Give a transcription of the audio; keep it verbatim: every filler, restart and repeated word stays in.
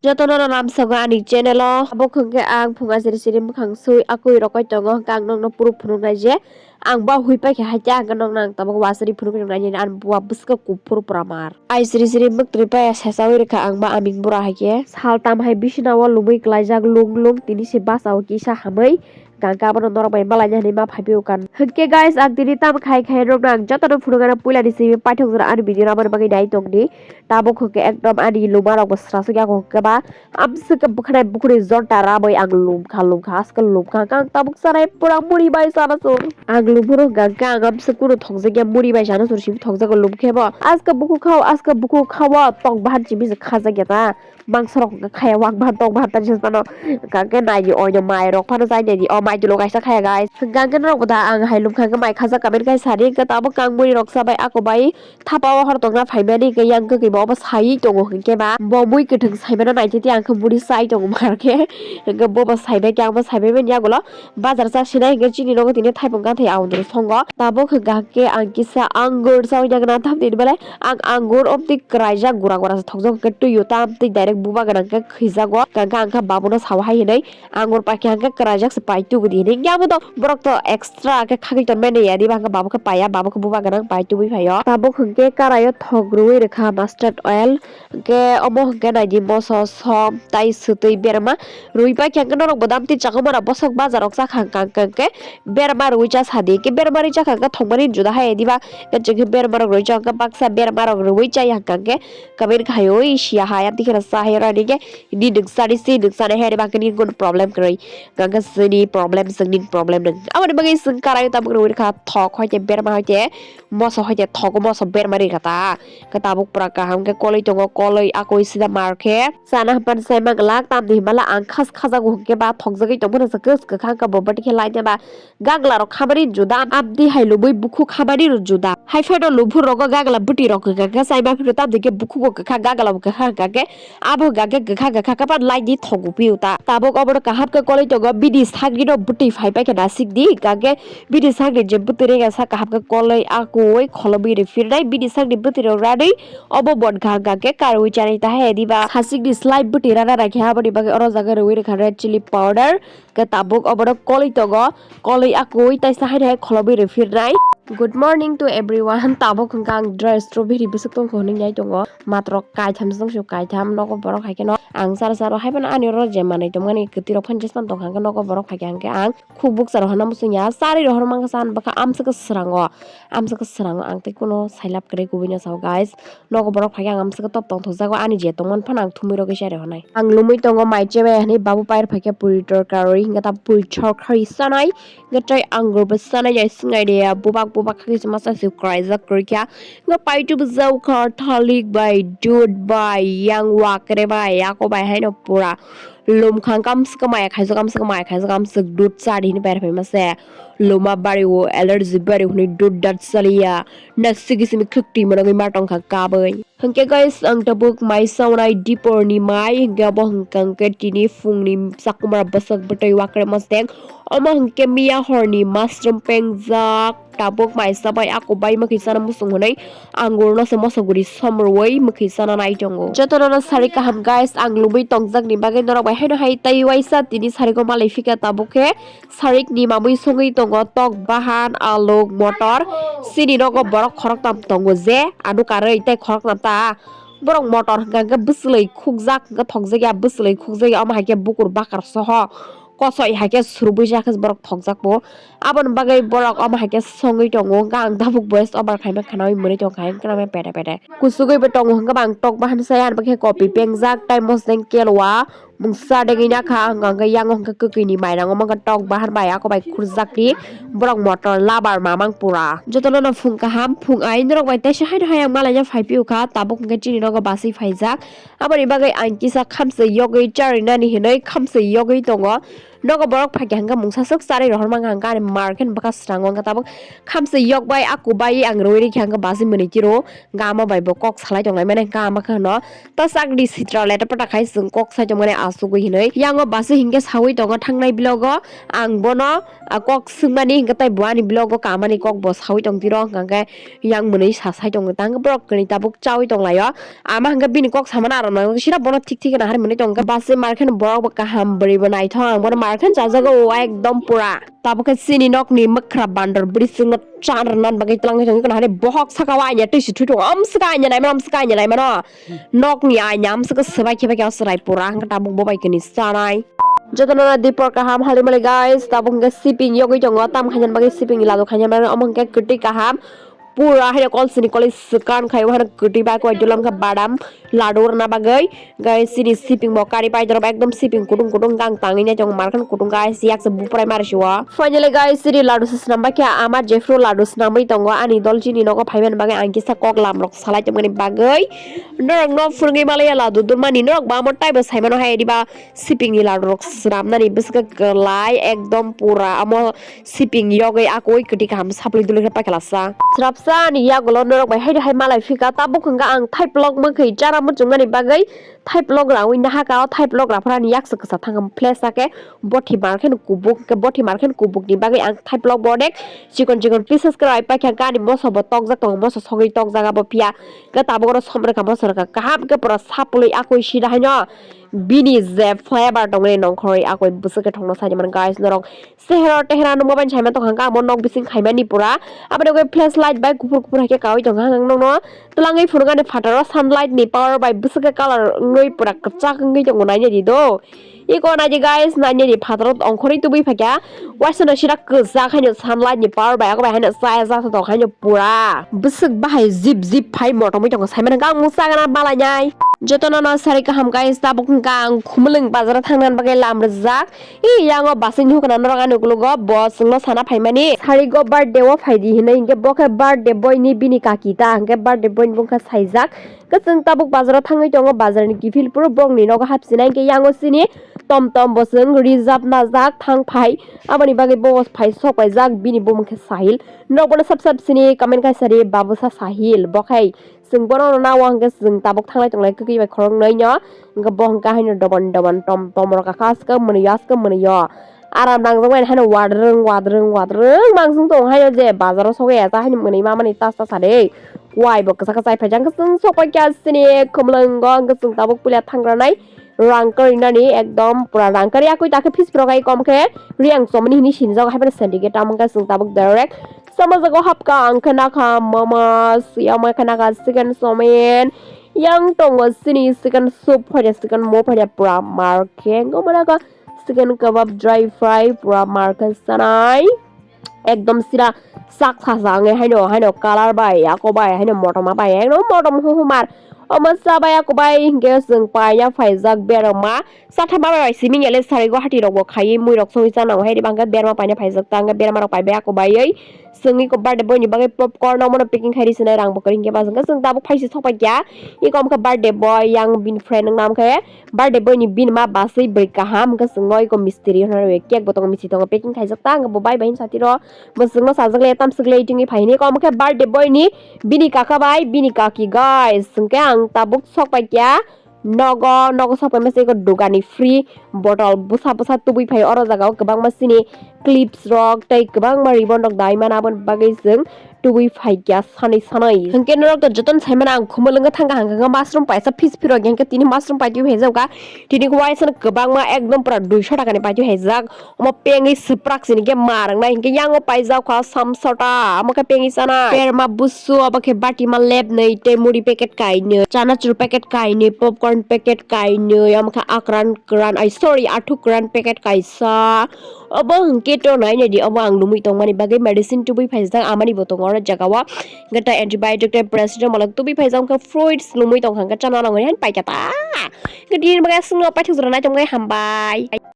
Jotono no lamsogo ani channel o. Abo hwnkhe ang phunga siri siri mwkhang sui akui rokoi tongo, hwnkhe ang nokno proof phunuknai je ang ba hui paikha, haikhe ang nokno ang tabuk wasari phunuknai nai ani bua bwswk kuphur pramar. Ai siri siri mwktwi paya sesaui rwkha ang ba aming bura haikhe. Saltam hai bisina o lumui klaijak lung lung, tini se basa o kisa hamui. Kangka abono norok bai malaina hinui ma phaiphio kan. Hwnkhe guys, ang tini tamo khai khai rokno ang jotono phunukgana puilani simi paithok jora ani video no aboni bagwi nai tongdi. Tabuk hwnkhe ekdom ani luma rokbo srasuk yago hwnkhe ba amswk khe bwkhanai bukhuri jonta rabwi ang lumkha lumkha askhe lumkha hwnkhe ang tabuk sanai pura muri bai sana sur. Ang lumphuru hwnkha hwnkhe ang amswk kunu thokjakya muri bai sana sur simi thokjago lumkhe bo askhe bukhuk khao askhe bukhuk khao tok bahan simi se khajakya ta. Mangsa rok hwnkha khaya wak bahan tok bahan tani sasmano hwnkha hwnkhe naidi oino mai rok phano chai naidi o mai tulo kaisa khaya guys hwnkha hwnkhe norok bo da ang hai lumkha hwnkhe mai khajak kaben khai sadi hwnkhe tabuk kang muri rok chabai ako bai thapa o hor tongna phaimani hwnkhe yang kwkwi bo obo sai tongo hwnkhe ba bo mui kwthwng saimano naitete ang khe muri chai tongo mar khe hwnkhe bobo saibai khe angbo saibai mani yagulo. Bazar chak sinai hwnkhe chini nogo tini thaipung kanthai audru songo. Tabuk hwnkha hwnkhe ang kisa angur chaui nangna tamtini belai ang angur omtwi kwraijak gura gura se thokjak hwnkhe twiyo tamtwi direct buba gwnang khe khwijago. Hwnkha hwnkhe ang kha babuno sao hai hinui angur paikha hwnkhe kwraijak se pai tubudi hinui. Hwnkhe abo to borok to extra khe khagwi tonmani ya diba hwnkhe babu khe paiya, babu khe buba gwnang pai tubui phaio. Tabuk hwnkhe karaio thok rwui rwkha mustard oil. Hwnkhe omo hwnkhe naidi moso som tai swtwi berma rwi paikha hwnkhe norok bo dam twi chakhwma rok bosok bazar rok chakha hwnkha hwnkhe berma rwi cha sadi hwnkhe berma rwi chakha hwnkhe thokmani juda hai diba hwnkhe chwng khe berma rok rwi cha hwnkhe baksa berma rok rwi chaya hwnkha hwnkhe kwbangni khaio oi siya hai amtwi kheno cha hai oro ani khe ni nwng chani si nwng chani hai diba hwnkhe nini kunu problem kwrwi hwnkha hwnkhe chini problem chwng nini problem nwng aboni bagwi chwng karaio tabuk rwi rwkha thok hoite berma hoite moso hoite thogo moso berma rwi kha ta. Khe tabuk pura kaham khe koloi tongo, koloi akoi sida mar khe chana hapmani sai manglak, tamni himala ang khas khajago hwnkhe ba thokjagwi tongmani se kwswk kwkhang khe bo bwtwi khe lainai ba gagla rok khamani juda, abdi hai lubui bukhuk khamani rw juda. Hai phano luphur rogo gagla bwtwi rok kwkhang khe chai ma phiro, tamni khe bukhugo kwkhang gagla bo kwkhang hwnkha khe abo hwnkha khe kwkhang kwkhang khe ban laidi thogo pio ta. Tabuk obono kaham khe koloi tongo, bini sagri no bwtwi phai paikhe nasik di hwnkha khe bini sagri je bwtwi rega sa kaham khe koloi akoi kholobwi rw phirnai, bini sagri bwtwi rok ranwi obo bon kha hwnkha khe karwi chanai ta hai diba. Sasik ni slai bwtwi rana naikhe aboni bagwi oro jaga rwi rwkha red chili powder. Khe tabuk obono koloi tongo, koloi akoi taisa haino hai kholobwi rw phirnai. Good morning to everyone. Tabuk hwnkha ang dry strawberry bwswk tongkha hwnwi nai tongo. Matro kaitham se tongphio, kaitham nogo borok hai kheno ang sara sara hai phano ani oro je manwi tongmani kwtwi rok phano jesmani tongkha hwnkhe nogo borok hai khe ang khuk bukcha rohorna muchungya, charwi rohor mankha sa, ang bwkha amswkhe srango, amswkhe srango, ang tei kuno sailab kwrwi kubui no sao guys. Nogo borok phai khe ang amswkhe top tongthokjago, ani je tongmani phano ang thumui rogwi chai rw hwnai. Ang lumui tongo mai chebaya hwnwi, babu pair phai khe puri torkari, hwnkhe ta puri torkari chanai, hwnkhe tei angur bo chanai, jai swngai de ya, bubak bubak khe se masa se kwraijak kwrwi kha, hwnkhe paitu bwsajak kha thalik bai, dudh bai, yang wakre bai, ako bai haino pura. Lumkhang kamswk maya khaijak, kamswk maya khaijak, kamswk dudh chari hwnwi pair phaima se. Luma bari o allergy bari hwnwi dudh dat chaliya. Nasigi simi khwktwi mwnogwi ma tongkha kabui. Hwnkhe guys, ang tabuk mai sawnai diporni mai, hwnkhe abo hwnkha hwnkhe tini phungni chakhumra bwswk bwtwi wakre mosdeng. Omo hwnkhe miya horni mushroom pengjak. Tabuk mai sabai ako bai mwkhwi sana muchung hwnwi. Angur no se moso guri somrwui mwkhwi chana nai tongo. Jotono no sari kaham guys, ang lubui tongjakni bagwi norok bai haino hai tei waisa tini sariko malai phika tabuk khe sarikni mamui songwi tongo tok bahan, aluk, motor. Chini nogo borok khoroktam tongo je ano karwi tei khoroktam ta. Borok motor hwnkha hwnkhe bwchwlwi khukjak hwnkhe thokjakya, bwchwlwi khukjakya omo hai khe bukur bakar soho. Kosoi hai khe surubui se hakhe borok thokjak bo. Aboni bagwi borok omo hai khe songwi tongo, hwnkhe ang tabuk voice over khaima khwnaui mwnwi tongkha, ang khwnamya pede pede. Kuchugwi bo tongo, hwnkhe bo ang tok bahan saya, ani bagwi khe kopi pengjak, tai mosdeng kelwa, mungsa degwi nakha, hwnkhe yang hwnkhe kwkwi ni mairang, omo wngkha tok bahan bai, ako bai khurjakti, borok motor labar mamang pura. Jotono no phung kaham, phung ai norok bai teisa haino hai ang malaina phai piu kha, tabuk hwnkhe chini nogo baswi phaijak. Aboni bagwi ang kisa khamsai yogwi charinani hinwi khamsai yogwi tongo. Nogo borok phaikha hwnkhe mungsa swk charwi rohorma hwnkha ani market bwkha srango hwnkha tabuk khamsa yok bai aku bai ang rwi rikha hwnkha basi mwnwi tiro gama bai bo kok salai tonglai mani hwnkha ama kheno ta chakri sitra leta pata khai chwng kok sai tongmani asugwi hinwi yango basi hinkhe sawi tongo thangnai bilogo ang bono kok swngmani hinkhe tai bo ani bilogo kamani kok bo sawi tong tiro hwnkha hwnkhe yang mwnwi sa sai tongo tang borok kwnwi tabuk chawi tonglaio. Ama hwnkhe bini kok samano aro nang sira bono thik thik nahar mwnwi tongkha. Basi mar kheno borok bo kaham bwrwi bo naithok ang bono mar kheno chajago o ekdom pura. Tabuk khe chini nokni mwkhra bandor bwrwi chwngno chan rwna bagwi twlangwi tongwi kono hani bohok saka o anya twi si thwi tongo amswka anya naimano amswka anya naimano nokni anya amswka swbai khe bai khe o chwrai pura hwnkhe tabuk bo bai khe ni chanai. Jotono na dipor kaham hali mali guys tabuk hwnkhe shipping yogwi tongo tam khaina bagwi shipping ni ladu khaina bagwi omo hwnkhe kwtwi kaham. Pura haino kolsini koloi swkang khai o haino kwtwi bai koi dulam kha badam ladu rwna bagwi. Guys, chini shipping bo kari pai dorop ekdom shipping kutung kutung gang tangwi nai tongo markhan kutung guys yaksa buprai mari si o. Finally guys, chini ladu se swnam bai khe ama jephru ladu swnamwi tongo ani dol chini nogo phaimani bagwi ang kisa kok lam rok salai tongmani bagwi. Norok no phwrwngwi malaya ladu durmani norok ba amo taibo saimano hai diba shipping ni ladu rok swnamnani bwswkhe kwlai ekdom pura amo. Siping yogwi akoi kwtwi kaham sapli duli khe paikha lasa. Srapsa ani yagulo norok bai haino hai malai phika tabuk hwnkha ang thaiplok mwkhwi chara muchungmani bagwi thaiplok raui nahaka o thaiplok raphra ani yaksa kwsa thangkha phlesa khe bothi mar khe kubuk hwnkhe bothi mar khe kubukni bagwi ang thaiplok bo onek chikon chikon pieces khe raui paikha hwnkhe ani moso bo tokjak tongo moso sogwi tokjak abo phiya hwnkhe tabuk oro som rwkha moso rwkha kaham khe pura sapului akoi sida haino bini je flavour tongmani nongkhorwi akoi bwswk khe thongno saimani guys norok. Sehero tehera nungma bai saimantongkha hwnkhe amo nok bising khaimani pura. Aboni ugui flashlight bai kuphur kuphur hai khe kaui tongkha ang nokno. Twlangwi phunukani phataro sunlight ni power bai bwswk khe colour wngwi pura kwchak wngwi tongo nainani do. Eko naidi guys nainani phataro ongkhorwi tubui phaikha. Waisano sira kwchak haino sunlight ni power bai akobai haino chaya jasa tong haino pura. Bwswk bahai zip zip phai motomwi tongo saimani hwnkhe ang mung chagana malainai. Jotono no sari kaham guys tabuk hwnkha ang Khumulwng bazaro thangnani bagwi lam rijak. I yango basing hukna norok ani ukologo bo chwngno sana phaimani. Sarigo birthday o phaidi hinwi hinkhe bo khe birthday boy ni bini kaki ta hinkhe birthday boy ni bungkha saijak. Kwchwng tabuk bazaro thangwi tongo bazar ni kiphil phuru borok ni nogo hapsinai hinkhe yango chini tom tom bo chwng reserve najak thang phai aboni bagwi bo phai sok paijak bini bumung khe Sahil. Norok bono sab sab sini comment khai sari babusa Sahil bo khai. Chwng bono nawa hwnkhe chwng tabuk thanglai tonglai kwkwi bai khoroknwi no hwnkhe bo hwnkhe haino doban doban tom tom rok kakha aske mwnwi aske mwnwi o aram nangjak bai haino wadrwng wadrwng wadrwng mangsung tongo haino je bazaro sogwi echa haino mwnwi mamani ta ta sari wai bo kwchak kwchai phaijak hwnkhe chwng sokpai kha chini khumlwngo hwnkhe chwng tabuk puila thangranai. Rang kwrwinani ekdom pura rang kwrwi akwi takhe fis phrok ai kom khe riyang chomani hini sinijak hai phano syndicate tamo khe chwng tabuk direct sama jago hapka ang khe nakha mama siyama khe nakha second somen yang tongo chini second soup phaida second mo phaida pura mar khe wngkha mane kha second kebab dry fry pura mar khe sanai. Ekdom sira sak sasa wngwi haino haino colour bai ako bai haino motoma bai haino motom humar omo cha bai ako bai hinkhe chwng paina phaijak berama chatha bai bai simi ele sari Guwahati rok bo khaiwi mui rok songwi chana hai ri bangkhe berma paina phaijak ta hwnkhe berma rok paibai ako baiwi chwngwi birthday boy ni bagwi popcorn omono packing khai ri sinai rang bo kwrwi hinkhe bachwk khe chwng tabuk phaisi thokpaikha eko wngkha birthday boy yang bini friend wngma wngkhe. Birthday boy ni bini ma baswi bwrwi kaham hwnkhe chwngno eko mistiri hwnwi cake bo tongo misti tongo packing khaijak ta hwnkhe bo bai bai hinsa tiro bo chwngno sajak le tamswk le tingwi phai hini kom khe birthday boy ni bini kaka bai bini kaki guys hwnkhe ang tabuk sok pai kya nogo nogo sok pai masa eko dogani free bottle bwsa bwsa tubui phai oro jaga o kwbangma chini clips rok tei kwbangma ribbon rok dai mano aboni bagwi chwng tubui phaikya sanwi sanwi. Hwnkhe norok to jotono saimano ang khumulwng thangkha hwnkhe mushroom paisa piece phirok hwnkhe tini mushroom paitwi phaijakha. Tini khe waisano kwbangma ekdom pura duisho takani paitwi phaijak. Omo pengwi swprak sini khe ma rwngnai hwnkhe yango paijak kha samsota omo khe pengwi chanai. Berma busu obo khe bati ma lepnwi tei muri packet kainwi, chanachur packet kainwi, popcorn packet kainwi, omo khe akran kwran ai sorry athuk kwran packet kaisa. Obo hwnkhe to nainai di obo ang lumui tongmani bagwi medicine tubui phaijak amani bo tongo oro jaga o hwnkhe ta antibiotic tei paracetamol tubui phaijak hwnkhe fruits lumui tongkha hwnkhe chana nangmani han paikha ta hwnkhe tini bagwi aswkno paithak jora naitok bai hambai.